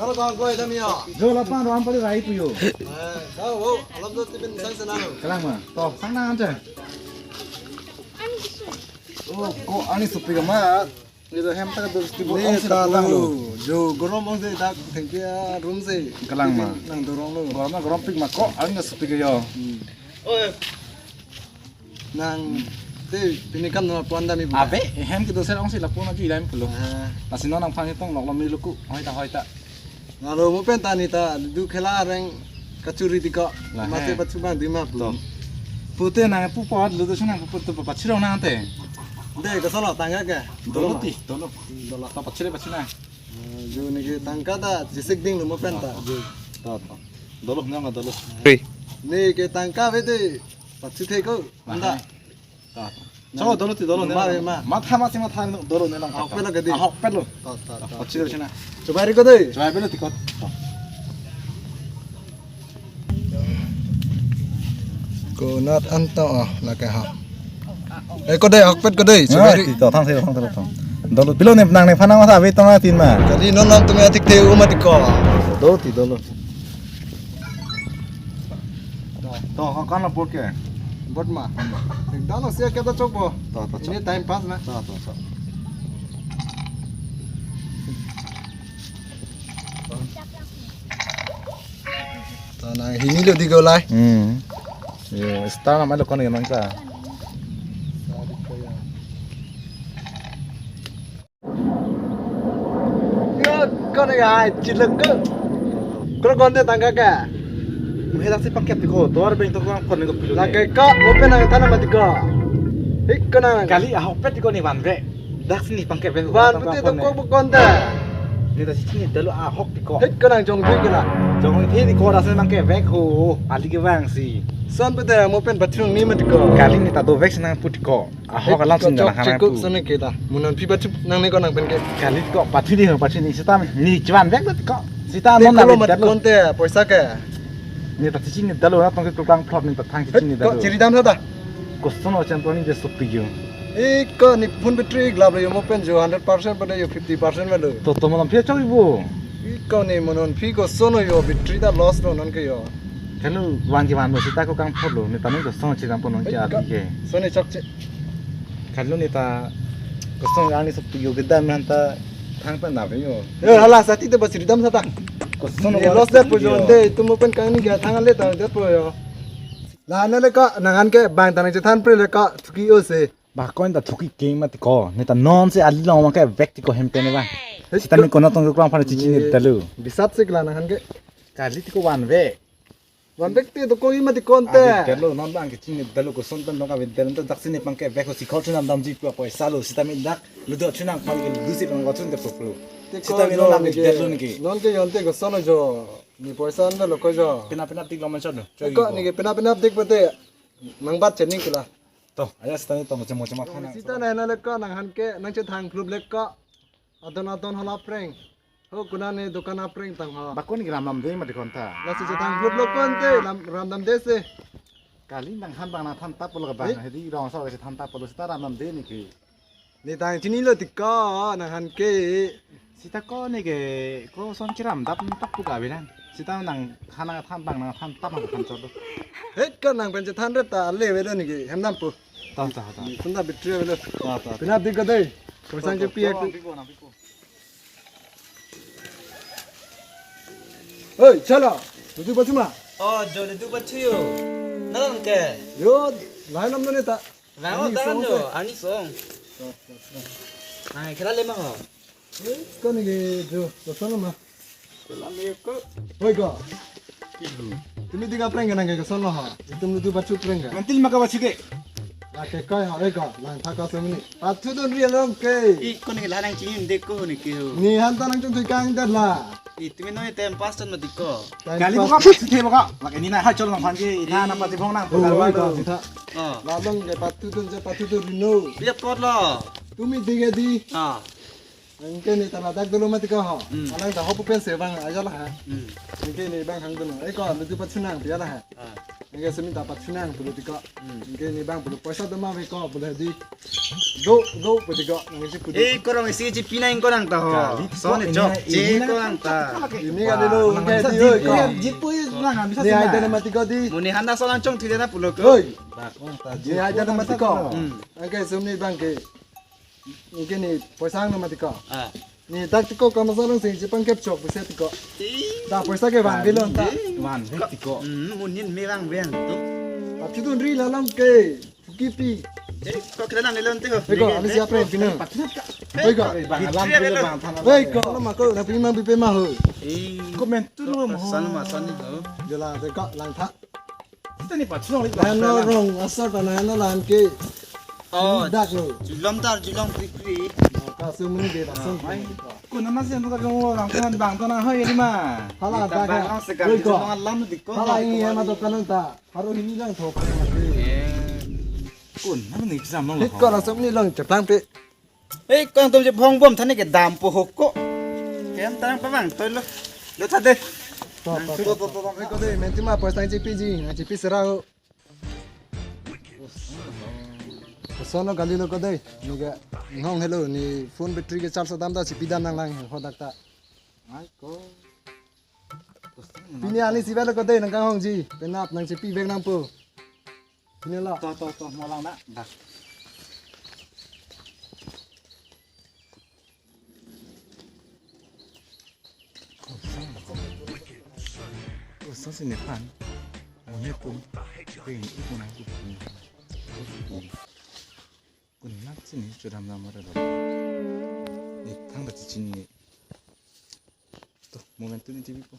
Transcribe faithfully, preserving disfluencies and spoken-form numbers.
Halo, kawan, koi dam yo. Jo, lapan ram pali rai puyo. Eh, sao, oh, alam tu tipin sang sana lo. Kalang ma. To, sang na ante. Oh, ko ani supi kama. Ni do hem ta do sti bo. Ni ong si ta lang lo. Jo, gorom ong si ta thengpi a room si. Kalang ma. Nang dorong lo. Gorom ma gorom pik ma ko ani supi ke yo. Hmm. Oh, eh. Nang te pini kam na puan dam ibu. Ave, hem kedo ser ong si lapu na ji dam pulo. Ah. Lasi non nangphan tong lok lo mi luku. Hoi ta, hoi ta. Nalo mo pen ta ni ta du khela reng kachuri tiko. La mate he. Pachubang di ma pu. To. Pute nang pu pot lu do sung nang pu pot to pachirong nang te. De kasolo tangka ke. Dolo ti, dolo. Dolo. To pachire pachina. Ah, jo ni ke tangka ta jisik ding lo mo pen ta. To, to. Dolo, nang dolo. Ni ke tangka ave de. Pachu thek ko. Anda. Ta. Chalo dolo ti dolo ne. Ma, ma. Matha masi matha dolo ne lang. Ahok pet lo ke di. Ahok pet lo. Ta, ta, ta. Pachu sina. Chubai ri ko dei. Chubai pet lo ti ko. Ko nat anta ah lake ha. Eh, ko dei ahok pet ko dei. Chubai ri. Ti to thang se thang se thang. Dolo pilo ne nang ne phana masa ave tong tin ma. Kali non non tumi atik te uma ti ko. Dolo ti dolo. To, ko kan la bot ke? Bot ma. Ekdam lo sia kita chok bo. To, to, chok. Ini time pass na. To, to, chok. To, nang hini lo di go lai. Hmm. Yo, star nama lo kon nang ka. Yo, ko ne hai chilek ko. Ko ko ne tangka ka. Muhe dak si pangkep tiko, dor beng toko ko ne ko pilu. Lake ko, mo pen nang tana mati ko. Hik ko nang. Kali ahok pet tiko ni vanve. Dak si ni pangkep beng. Vanve toko ko bu ko ne. Ni ta si chini dalo ahok tiko. Hik ko nang jong thui kila. Jong thui tiko dak si pangkep beng ho. Ali ke bang si. Son pete mo pen bathung ni mati ko. Kali ni ta dovek si nang pu tiko. Ahok alam sin chok nang chekuk pu. Sene ke ta. Mo non phi bachu nang ne ko nang pen ke. Kali ko pachu di ho pachu ni sita ni chuan vek ko. Sita non na ko lo mat dalo. Konte poisa ke. Ni ta chichi ni dalo na tong ke tukang plot ni ta thang chichi ni dalo. Ko chiri dam sa ta. Koson o chen to ni de supi yo. E ko ni phone battery glap lo yo mo pen jo hundred percent pada yo fifty percent ma lo. To to mo lam phi chok ibu. E ko ni mo non phi koson yo battery ta loss lo non ke yo. Hello, wan ki wan mo sita ko kang phot lo ni ta ni koson chiram po non ke ati ke. Sone chok che. Kalo ni ta koson ani sok yo gedam nan ta thang pen na yo. Eh, hala sati te basiri dam sata. Koson ni loss det po jo de, tu mo pen kang ni ga thang le ta det po yo. La na le ka nangan ke bang ta nang chethan pre le ka thuki o se. Ba ko ta thuki ke mati ko. Ni ta non se ali long ke vek ti ko hem pen ba. Sita ni ko na tong ko phan chichi ni dalu. Bisat se kla nangan ke. Kali ti ko wan ve. Wan bek te to ko ima ti konte. Ave dalo non bang ke chini dalo koson tan dong ave dalo to daksi ni pangke bek ko si khol chunam damji pu poisa lo sita mi dak ludo chunam pang ke lusi pang ko chun de puklu. Sita mi non ave dalo ni ke. Non ke yon te koson jo. Ni poisa an lo ko jo. Pina pina tik lo man chon. Ko ni ke pina pina tik pete. Nang bat chening kila. To, aya sita ni to mo chemo chemo khana. Sita na na le ko nang han ke nang che thang phlup le ko. Adon adon hala preng. Ho kuna ne dukan apreng tang ho. Bakon gram lam de ma dikon ta. Lasi chetang phlup lo konte lam ram dam de se. Kali nang han bang nang than tap lo bang. Eh? Hedi rong sa chethan tap lo sita ram dam de ni ki. Ni tang chini lo ti ko nang han ke. Sita ko ni ke ko son chiram dap tap pu ka bilang. Sita nang han nang than bang nang than tap ma than chot lo. Het ko nang pen chethan ret ta le ve lo ni ke hem dam pu. Ta ta ta. Ni sunda bitri ve lo. Ta ta. Pina dik ko dei. Ko sang ke piak. Oi, chala. Ludu bachu ma? Oh, jo ludu bachu yo. Nang ke? Yo, lai nam ne ta. Lang ani dan song yo, se. Ani song. Nang khela le ma ho. Eh, ko ni ke jo, ko song ma. Khela le ko. Oi ko. Tumi tiga prank nang ke song ho. Itum ludu bachu prank ka. Mantil maka bachu ke. Lake koi ha oi ko, lang thaka semini. Pathu dun ri along ke. I ko ni la nang chingin de ko ni ke ho. Ni han ta nang chung thui kang dat la. I tumi noi time pass ton ma dik ko. Time pass. Kali buka pathu the buka. Lake ni na ha chol nang phan ke. Ina na pati phong nang. Oh, oi ko, sitha. Oh. La long ke pathu dun je pathu dun ri no. Dia pot lo. Tumi dige di. Ah. Anke ne ta ladak dolo mati ko ho. Hmm. Alang ta hopu pen se bang aja la ha. Hmm. Anke ne bang hang dolo. Oi ko, lutu pachunang pia la ha. Ah. Anke semi ta pachunang dolo ti ko. Hmm. Anke ne bang pulo poisa do ma ve ko pulo di. Do, do pu ti ko. Anke si pu di. Eh, korong isi chepinang ko nang ta ho. Kali ko. Son ne ini, chok ini che na ko nang ta. Ini kali lo, anke di oi ko. Jipui nang bisa. Ne sih, hai na. Dana mati ko di. Mo ne handa son nang chongthui dana pulo ko. Oi. Bak, bak, ta ne hai dana mati ko. Hmm. Anke semi bang ke. Anke ne poisa hang na mati ko. Ah. Ne dak ti ko kama sarang sing chepangkep chok bisa ti ko. Ih. Da poisa ke van velon ta. Van ve ti ko. Hmm, mo ne me vang ve ang to. Aphi tun ri la lang ke. Kipi. Eh, ko kena nang velon ti ko. Oi ko, ami siap pen pina. Oi ko. Bang alam pilo bang thana. Oi ko, ma ko na pi mang pi pe ma ho. Eh. Komen tu lo mo. San ma san ni ho. Jela te ko lang tha. Kita ni pachunang li. Nano rong asar ta nano lan ke. Oh, dak lo. Julom tar, julom kri kri. Ka sum ni de dak sum. Ko nama sian ka jong orang kan bang to na hoi ni ma. Hala dak. Bang sekarang oi ko. Julom alam di ko. Hala ini ya ma to kanang ta. Haro hini lang thok. Eh. Ko nama ni kisam long. Hit ko la sum ni lang cheplang pe. Eh, ko nangtum je phong bom thani ke dam po hok ko. Kem tarang pamang toi lo. Lo tha de. To, to, to, to, to, to. Oi ko de, men tima poisa nang chepi ji, nang chepi sera ho. Sono kali lo ko de, ne ke, hong hello, ne phone battery ke charge dam ta chepi dam nang lang ho dak ta. Ai ko. Pini ani si velo ko de, nang kang hong ji, penap nang chepi vek nang po. Pini lo. To, to, to, mo lang na. Dah. Usa sini pan. Mo ne pun. Pin iku nang ku pun. Kun nak sini sudah nama dah. Ni thang dah cicin ni. To, momentum ni T V ko.